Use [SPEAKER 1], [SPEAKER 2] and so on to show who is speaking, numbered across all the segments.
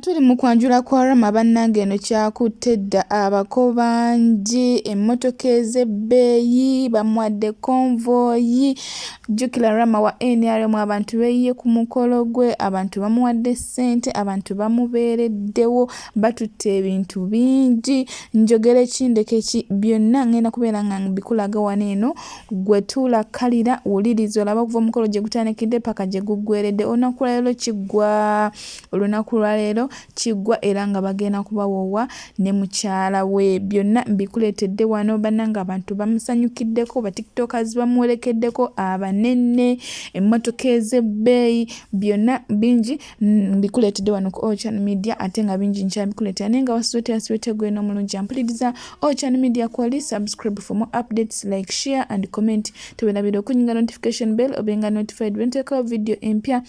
[SPEAKER 1] Tuli mu kwanjula kwa Rama bannange eno kyakutte dda abako bangi, emmotoka ez'ebbeeyi, bamuwadde konvoyi. Jjukira Rama wa nrm abantu beeyiye ku mukolo gwe, abantu bamuwadde ssente, abantu bamubeereddewo, batutte ebintu bingi. Njogere ki ndeke ki byonna ngenda kubeera nga mbikulaga wano eno. Ggwe tuula kkalira wuliriza olabe okuva omukolo gye gutandikidde ppaka gye guggweeredde. Olunaku lwaleero kiggwa. Olunaku lwaleero kiggwa era nga bagenda kubawoowa ne mukyala we. Byonna mbikuleetedde wano bannange abantu bamusanyukiddeko, ba tiktokers bamuwerekeddeko abanene, emmotoka ez'ebbeeyi byonna bingi mbikuleetedde wano ku All Channel Media ate nga bingi nkyabikuleetera naye nga wasuze otya wasuze gwe n'omulungi ampuliriza All Channel Media kwali subscribe for more updates like share and comment tewerabira okunyinga notification bell obenga notified bwenteekawo video empya.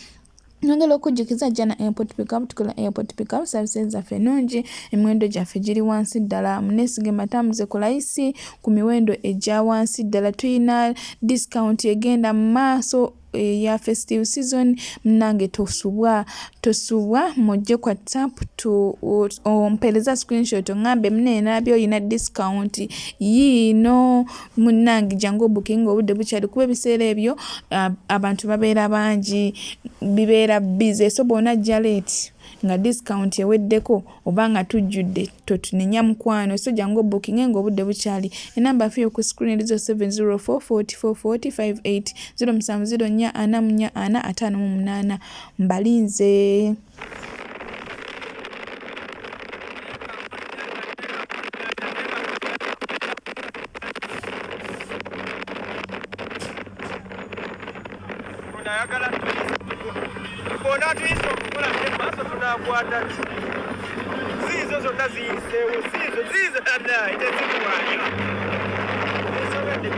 [SPEAKER 1] Nyongera okujjukiza Jana Airport Pickup, tukola Airport Pickup services zaffe ennungi, emiwendo gyaffe giri wansi ddala, muneesige matambuze ku layisi ku miwendo egya wansi ddala, tulina discount egenda mu maaso eya festive season, munnange tosubwa, tosubwa mujje ku WhatsApp tu ompeereza screenshot ongambe munne nalabye olina discount yiino. Munnange jangu obukinge obudde bukyali kuba ebiseera ebyo abantu babeera bangi bibeera busy so bw'onajja late nga discount eweddeko oba nga tujjudde totunenya mukwano so jangu obukinge ng'obudde bukyali. Enamba yaffe ku screen eri 0704 44 40 58 0704 44 58 mbalinze.
[SPEAKER 2] Ayagala bw'onaatuyisa okukola ate maaso tunaakwata ki? Ziizo zonna ziyiseewo, ziizo ziizo naye tezigwayo esobedde.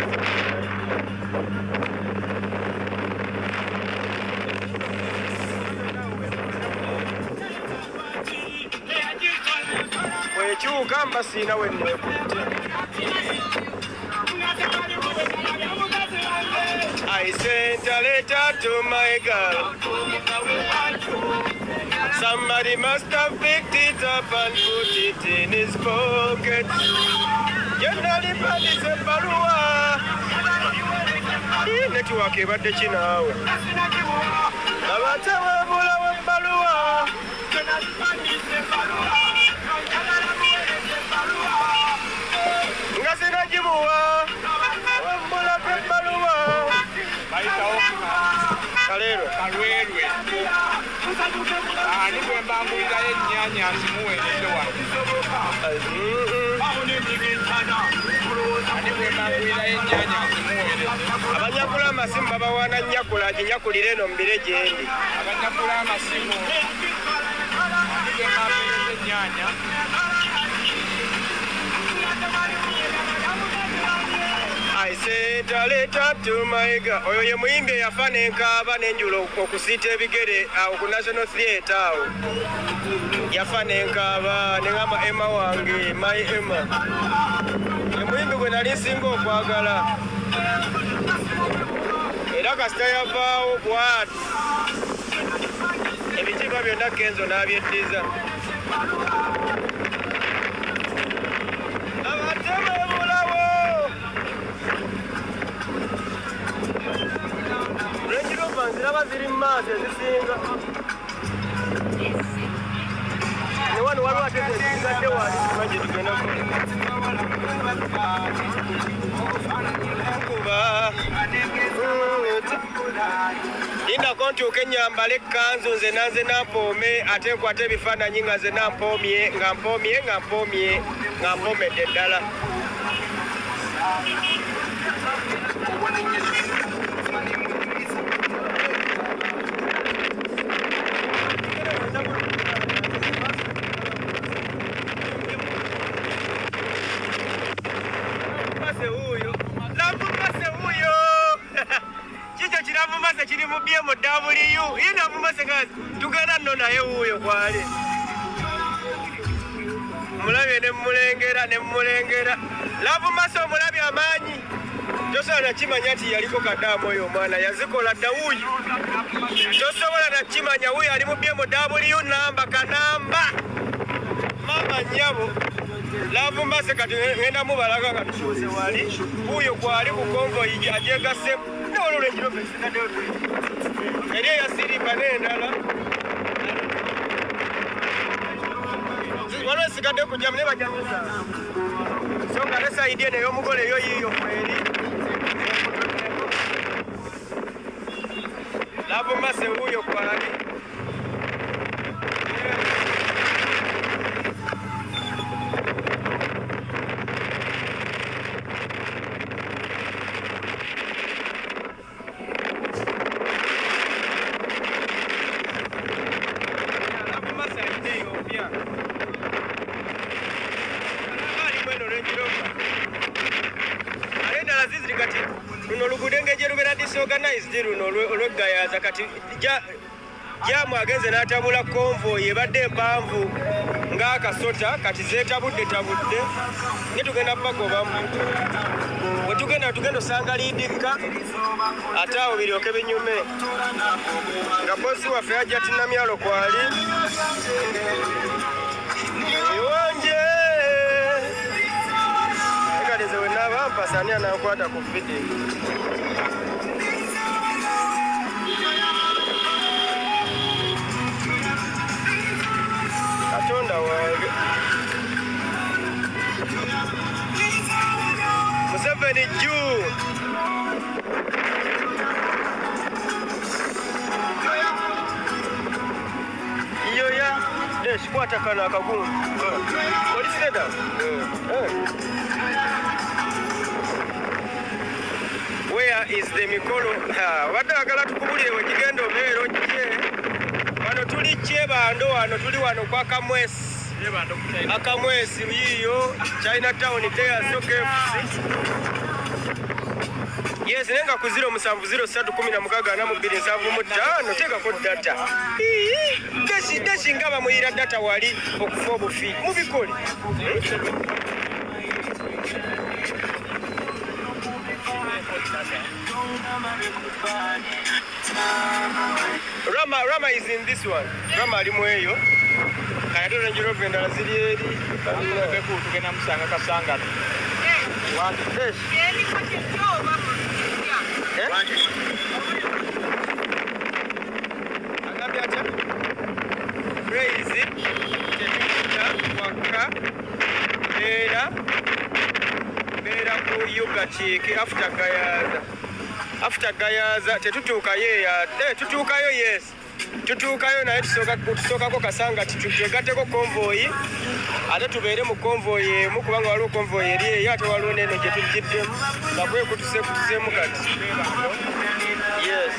[SPEAKER 2] Bwekyuka mba siina we neekutte. I sent a letter to my girl. Somebody must have picked it up and put it in his pocket. Yenalipandise ebbaluwa. Netiwaaka ebadde ki naawe? Abatewebulawo ebbaluwa. Nga sinagimuwa wembulako ebbaluwa. Kaleero.
[SPEAKER 3] Kalwelwe. Ani gwe mbangulirayo ennyaanya nzimuweereze wano? Ani gwe mbangulirayo ennyaanya nzimuweereze?
[SPEAKER 2] Abanyakula amasimu babawaana nnyakula aginyakulira eno mu bire gyendi.
[SPEAKER 3] Abanyakula amasimu. Ani gwe mbampeereza ennyaanya?
[SPEAKER 2] I sent a letter to my girl. Oyo ye muyimbi eyafa n'enkaaba n'enjula okusiita ebigere awo ku National Theatre awo. Yafa n'enkaaba ne ŋŋamba Emma wange, my Emma. Ye muyimbi gwe nali nsinga okwagala. Era kasita yavaawo bw'ati. Ebitiibwa byonna Kenzo n'abyeddiza. Abatemebulawo. Range Rover nziraba ziri mu maaso ezisinga. Ne wano waliwo ate zesigadde wali simanyi gye tugenda kuba. Lindako ntuuke nnyambale ekkanzu nze nanze nampoome ate nkwate ebifaananyi nga nze nampoomye nga mpoomye nga mpoomye nga mpoomedde ddala. Mase wuuyo, Love Mase wuuyo. Kikyo kiravu Mase kiri mu BMW. Ye Love Mase nga tugenda nno naye wuuyo kwali. Mulabye ne mmulengera ne mmulengera. Love Mase omulabye amaanyi. Tosobola nakimanya nti yaliko kadaamu oyo omwana yazikola dda wuuyo. Tosobola nakimanya wuuyo ali mu BMW namba kanamba. Love Mercy kati ngenda mubalaga nga tutuuse wali. Wuuyo kwali ku convoy agyegasse n'olwo lwekiro eri eya siripa n'endala. Waliwo esigadde kujjamu naye bajja kusala. So nga ne sayidi eno ey'omugole eyo yiiyo kweri. Love Mercy wuuyo kwali. Luno oluguudo engeri gye lubeera disorganized luno olw'eggayaaza kati jaamu agenze n'atabula konvoyi ebadde empanvu ng'akasota kati zeetabudde tabudde naye tugenda bagobamu bwe tugenda tugenda osanga liidikka ate awo biryoke binyume nga bosi waffe ajja tinamyalo kwali iwanje kati nze we naaba mpasa ani anankwata ku vidiyo. Katonda wange Museveni juu. Yoya desh kwata kano akagumu. Oli seda? Where is the mikolo? Wadde agala tukubulire we kigenda obeera ojje. Wano tuli Kyebando, wano tuli wano kwa Kamwesi. Akamwesi yiiyo Chinatown there so KFC. Yes, nenga ku 07 03 16 42 75 teekako data. Deshi deshi nga bamuyira data wali okufa obufi. Mubikole. Rama, Rama is in this one. Rama ali mu eyo. Kati ate Range Rover endala ziri eri.
[SPEAKER 3] Tugenda musanga Kasangati.
[SPEAKER 2] Desh. Eh? Agambye atya? Praise tetuyita waka mbeera mbeera ku Yugakiiki after Gayaza. After Gayaza tetutuukayo eyo tutuukayo yes. Tutuukayo naye tusookako Kasangati twegatteko konvoyi ate tubeere mu konvoyi emu kubanga waliwo konvoyi eri eyo ate waliwo n'eno gye tujjiddemu nga kwekutuseekutuseemu kati. Yes.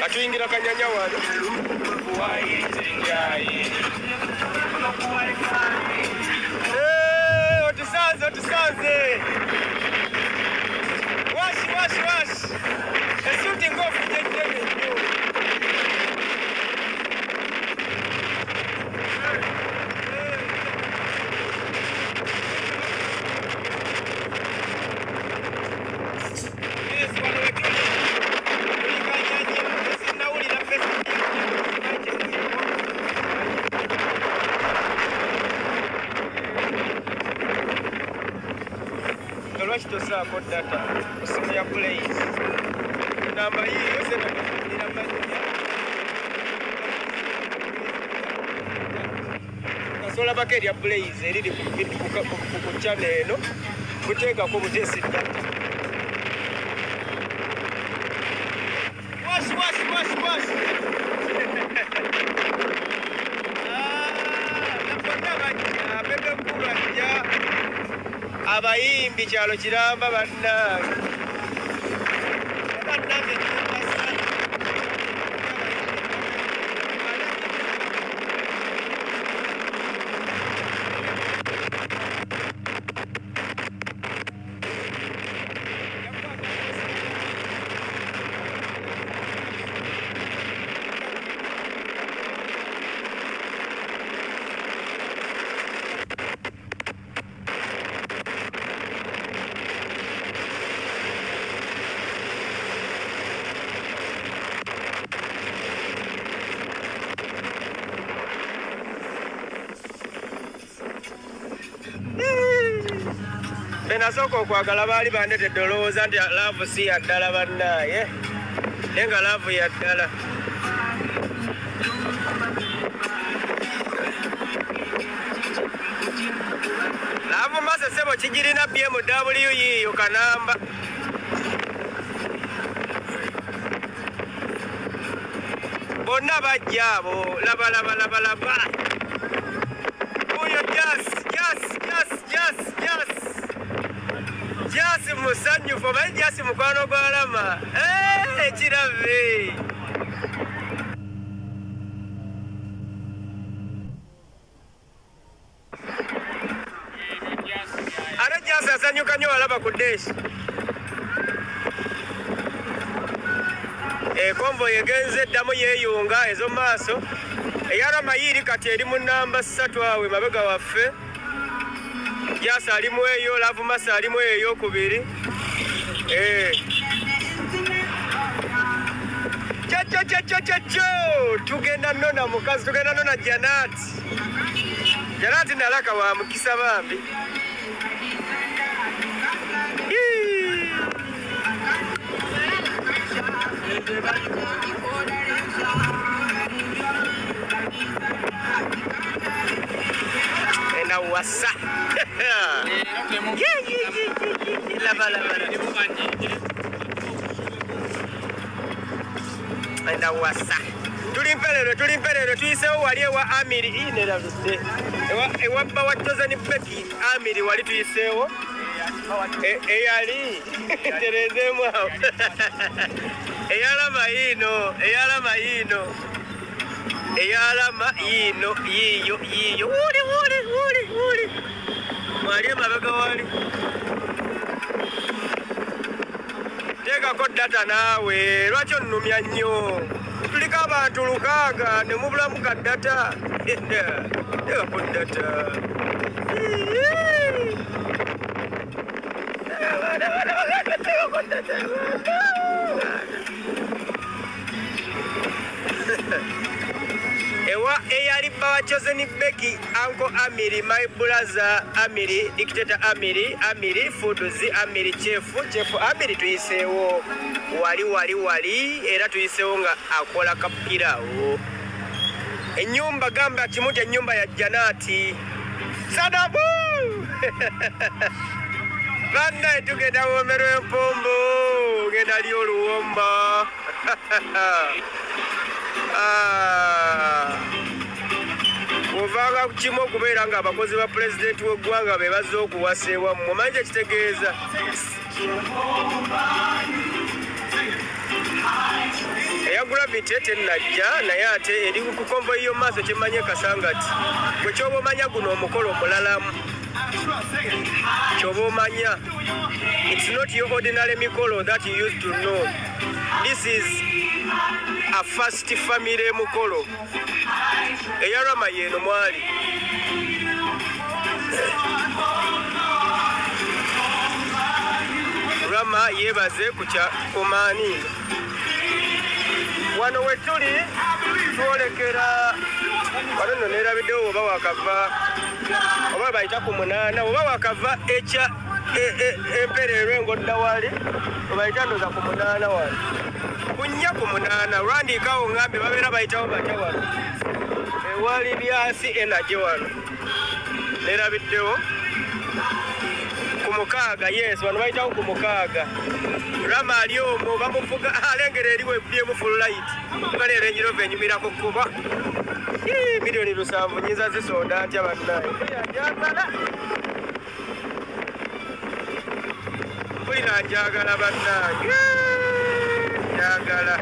[SPEAKER 2] Katuyingira Kanyanya wano. Otusanze otusanze. Washi washi washi. Esuti ng'ofunye ennene nnyo. Yes, wano we tuli. Tuli Kanyanya. Sinnawulira Facebook. Lwaki tosaako data ku simu ya Blaze? Namba yiiyo sente tetuwulira mannya. Kasolabako erya Blaze eriri ku channel eno buteekako buteesi data. Wash, wash, wash, wash. Bonna bajja, Bebe Cool ajja. Abayimbi kyalo kiramba bannange. Bannange kyobasa. Benasooka okwagala baali bandetedde olowooza nti laavu si ya ddala bannaaye, naye nga laavu ya ddala. Laavu mase ssebo kigirina BMW yiiyo kanamba. Bonna bajja abo, laba laba laba laba. Oyo jas jas jas jas jas jas musanyufu, omanyi jas mukwano gwa Lama. Ekirabe. Ate jas asanyuka nnyo walaba ku deesi. Konvoyi egenze eddamu yeeyunga ez'omu maaso. Eya Rama yiiri kati eri mu nnamba 3 awo emabega waffe. Jasi alimu eyo, Love Masi alimu eyo eyokubiri. Kyo kyo kyo kyo kyo, tugenda nona mukazi, tugenda nona Janati. Janati nalaka wa mukisa bambi. Ena wasa. Laba laba. Ena wasa. Tuli mpererwe, tuli mpererwe, tuyiseewo wali ewa Amiri. Ii, nerabise. Ewa bba wa Chosen Becky, Amiri wali tuyiseewo. Eyali terezeemu awo. Eyalama yiino, eyalama yiino. Eyalama yiino, yiiyo, yiiyo. Wuli, wuli, wuli, wuli. Mwali emabega wali. Teekako data naawe, lwaki onnumya nnyo? Tuliko abantu 6 ne mubulamu ka data. Teekako data. Ewa eyali bba wa Chosen Becky, Uncle Amiri, my brother Amiri, Dictator Amiri, Amiri, Foods, Amiri, Chef, Chef Amiri tuyiseewo wali wali wali, era tuyiseewo nga akola kapiraawo. Ennyumba gamba kimu nti ennyumba ya Janati. Sadabu! Bannaye tugenda woomerwa empumbu, genda li oluwomba. Bw'ovanga ku kimu okubeera ng'abakozi ba pulezidenti w'eggwanga be bazze okuwasa ewammwe, omanyi kye kitegeeza? Eya Gravity tennajja, naye ate eri ku konvoyi y'omu maaso kyemmanye Kasangati. Gwe ky'oba omanya guno omukolo omulalamu. Ky'oba omanya. It's not your ordinary mikolo that you used to know. This is a first family mukolo. Eya Rama yeeno mwali. Rama yeebaze ku kya Omaani. Wano we tuli twolekera wano nno neerabiddewo oba wakava oba bayita ku 8 oba wakava ekya empereerwe engodda wali obayita ndoza ku 8 wano ku 4 ku 8 lwandiikawo ngambe babeera bayitawo batya wano ewali byasi energy wano neerabiddewo ku 6. Yes, wano bayitawo ku 6. Rama ali omwo bamuvuga alengera eri webyemu full light bale Range Rover enyumirako kuba milioni 7 nyinza zisonda ntya bannaye. Njagala mpulira njagala bannange, njagala.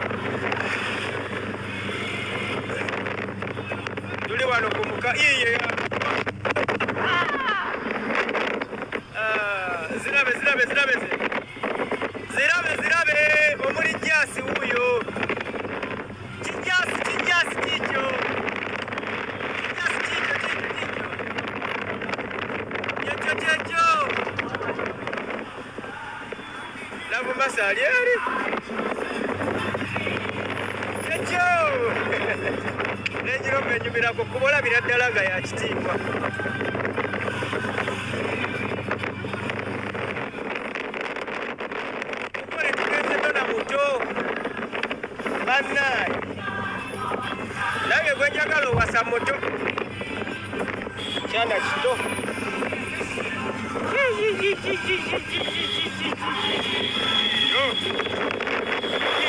[SPEAKER 2] Tuli wano ku muka iye. Zirabe zirabe zirabe zirabe zirabe omuli jasi wuyo. Kijasi kijasi kikyo. Kijasi kikyo kikyo kikyo. Kyekyo kyekyo. Love Masi ali eri. Kyekyo. Range Rover enyumirako kuba olabira ddala nga ya kitiibwa. Mukasa muto, kyana kito.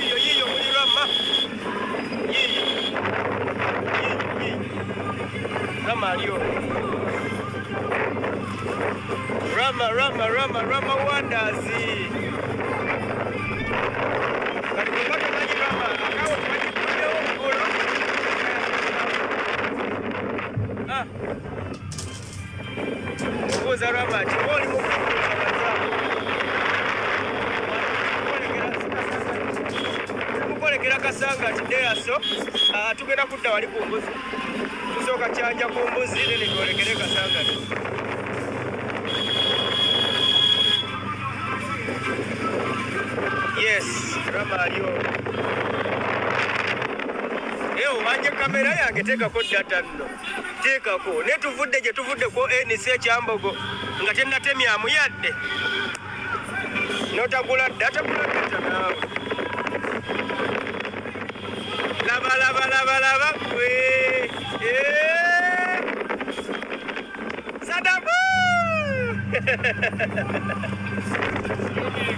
[SPEAKER 2] Yiyo yiyo muli Rama, yiyo yiyo yiyo Rama aliyo Rama Rama Rama Rama Wonders. Kati kubato manyi Rama akawo bagikuddewo golo. Ah. Buuza Rama nti oli mukwolekera Kasanga ati deaso tugenda kudda wali ku mbuzi, tusooka kyanja ku mbuzi nene twolekere Kasanga. Yes, Rama aliyo. Ewo wanje kamera yange teekako data nno, teekako naye tuvudde gye tuvudde ku NC ekyambogo nga tennatemyamu yadde notagula data, gula data naawe. Laba laba laba laba gwe. Eh! Sadamu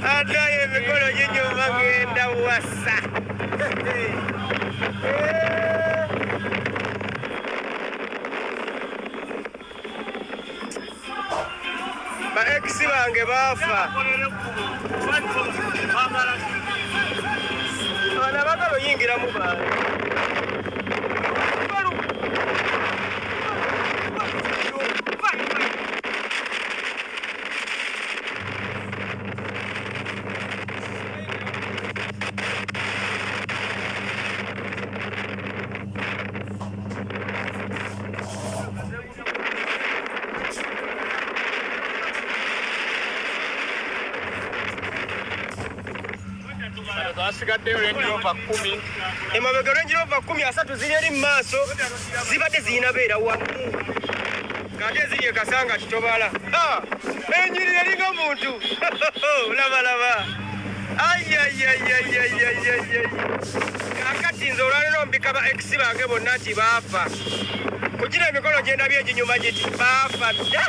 [SPEAKER 2] ate emikolo ginyuma genda wasa. Ba ex bange baafa, bano abagala oyingiramu bange.
[SPEAKER 3] Basigaddeyo Range Rover 10
[SPEAKER 2] emabega, Range Rover 10, 30 ziri eri mu maaso, zibadde zirina beera wamu kati eziri e Kasanga kitobala. Enyiriri eringa muntu, laba laba. Ayayayayayayayay, kakati nze olwaleero mbika ba ex bange bonna nti baafa kugira emikolo gyendabye eginyuma giti, baafa dda.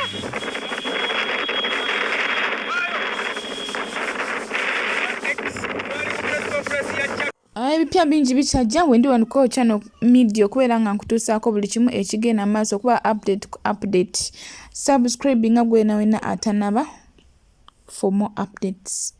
[SPEAKER 2] Ex, twali ku press conference ya Jack.
[SPEAKER 1] Ebipya bingi bikyajja. Wendi wano ku channel media okubeera nga nkutuusaako buli kimu ekigenda mu maaso, okuba update ku update. Subscribe nga gwena wena atanaba for more updates.